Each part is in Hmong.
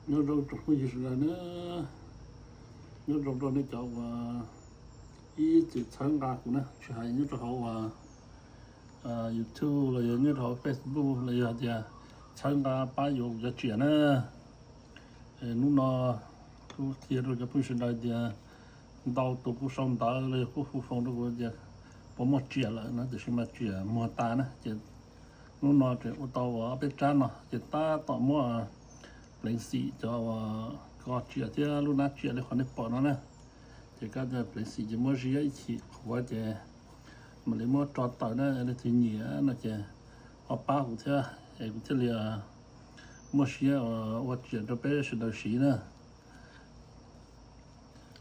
Nyob zoo tsoom phooj ywg sawv daws na, nyob zoo rau nej cov uas ib txwm txhawb nqa kuv na, tsis hais nyob rau hauv uas YouTube los yog nyob rau hauv Facebook los yog tias txhawb nqa pab yuav kuv cov tsiaj na. Hnub no kuv qhia rau cov phooj ywg sawv daws tias ntau tus kuj sau ntawv los yog kuj hu foos rau kuv tias puas muaj tsiaj lawm no, tiam sis mas tsiaj muag tas na ces hnub no ces ua tau ob peb tsab no ces tab tom muab pleev xim cov uas ko tsiaj thiab lub hnab tsiaj li qhov nej pom no na. Ces kab pleev xim ces muab ziab ib chim qhuav ces mam li muab tso tawm na, leej twg nyiam no ces ho pab kuv thiab es kuv thiaj li muaj siab ua tsiaj rau peb sawv daws siv na.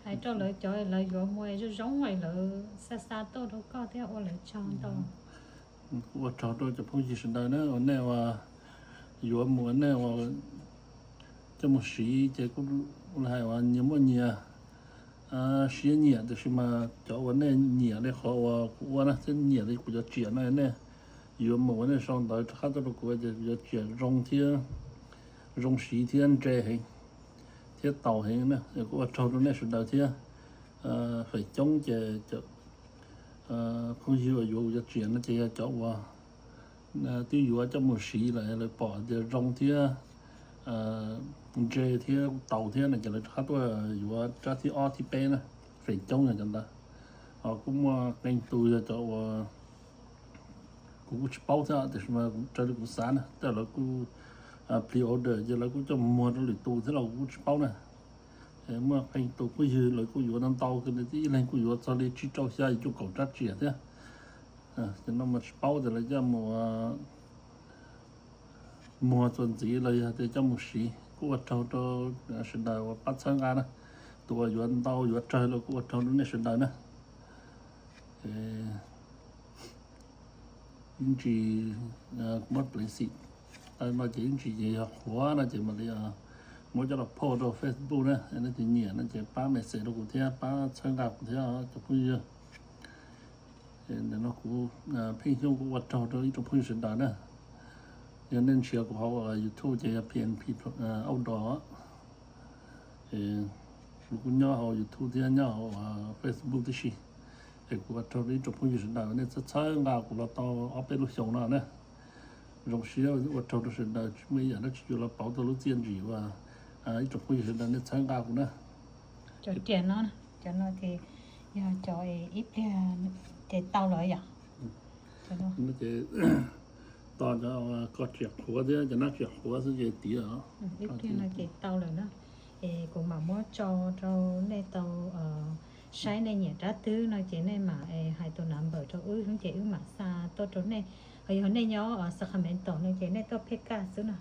Hais rau lawv cov lawv yuav muag zoo zoo lawv xa xa tuaj rau koj thiab ua lawv tsaug ntau. Kuv ua tsaug rau cov phooj ywg sawv daws na uas nej uas yuav mus nej uas coj mus siv ces kuv hais uas nyias muaj nyias siab nyiam, tiam sis mas cov uas nej nyiam li qhov uas kuv ua na thiab nyiam li kuv cov tsiaj no nej yuav mus uas nej sau ntawv rov qab tuaj rau kuv ces kuv cov tsiaj zoo thiab zoo siv thiab ntse heev thiab taus heev na. Kuv ua tsaug rau nej sawv daws thiab. Feem coob ces phooj ywg uas yuav kuv cov tsiaj no ces yog cov uas twb yuav coj mus siv lawm lawv pom tias zoo thiab ntse thiab taus thiab no ces lawv rov qab tuaj yuav tsab thib ob thib peb na. Feem coob yog cov ntawd. Ho kuj muaj qee tus yog cov uas kuv kuj tsis paub thiab tiam sis mas raws li kuv xav na tej lawv kuj pre-order ces lawv kuj coj muag rau lwm tus thiab los kuv kuj tsis paub na. Muaj qee tus phooj ywg lawv kuj yuav ntau ntau, ib leeg kuj yuav txog li tsib rau xya yim cuaj kaum tsab tsiaj thiab. Ces no mas tsis paub tias lawv coj mus muag txuas ntxiv los yog tias coj mus siv. Kuj ua tsaug rau sawv daws uas pab txhawb nqa na. Tus uas yuav ntau yuav tsawg los kuj ua tsaug rau nej sawv daws na. Ib ntsis muab pleev xim tau no ces ib ntsis ces yog qhuav no ces mam li muab coj los post rau Facebook na. Leej twg nyiam no ces pab message rau kuv thiab pab txhawb nqa kuv thiab cov phooj ywg. Ntawm no kuv Pheej Xyooj kuj ua tsaug rau ib tsoom phooj ywg sawv daws na. Yog nej nrhiav kuv hauv YouTube ces yog P N P Outdoor. Kuv kuj nyob hauv YouTube thiab nyob hauv Facebook tib si. Es kuv ua tsaug rau ib tsoom phooj ywg sawv daws nej txhawb txhawb nqa kuv los tau ob peb lub xyoos no na. Zoo siab ua tsaug rau sawv daws, tsis muaj ib yam dab tsi yuav los pauv tau lub txiaj ntsig uas ib tsoom phooj ywg sawv daws nej txhawb nqa kuv na. Cov riam no, cov no ces yog cov ib pliag ces tau lawm yom. Cov no ces tau cov ko riam qhuav thiab cov hnab riam qhuav xwb ces tiav. Ib pliag no ces tau lawm na. Es kuv mam muab tso rau nej tau saib, nej nyiam rab twg no ces nej mam hais tus number rau wb ces wb mam xa tuaj rau nej. Ho yog nej nyob Sacramento no ces nej tuaj phej kaj xwb na.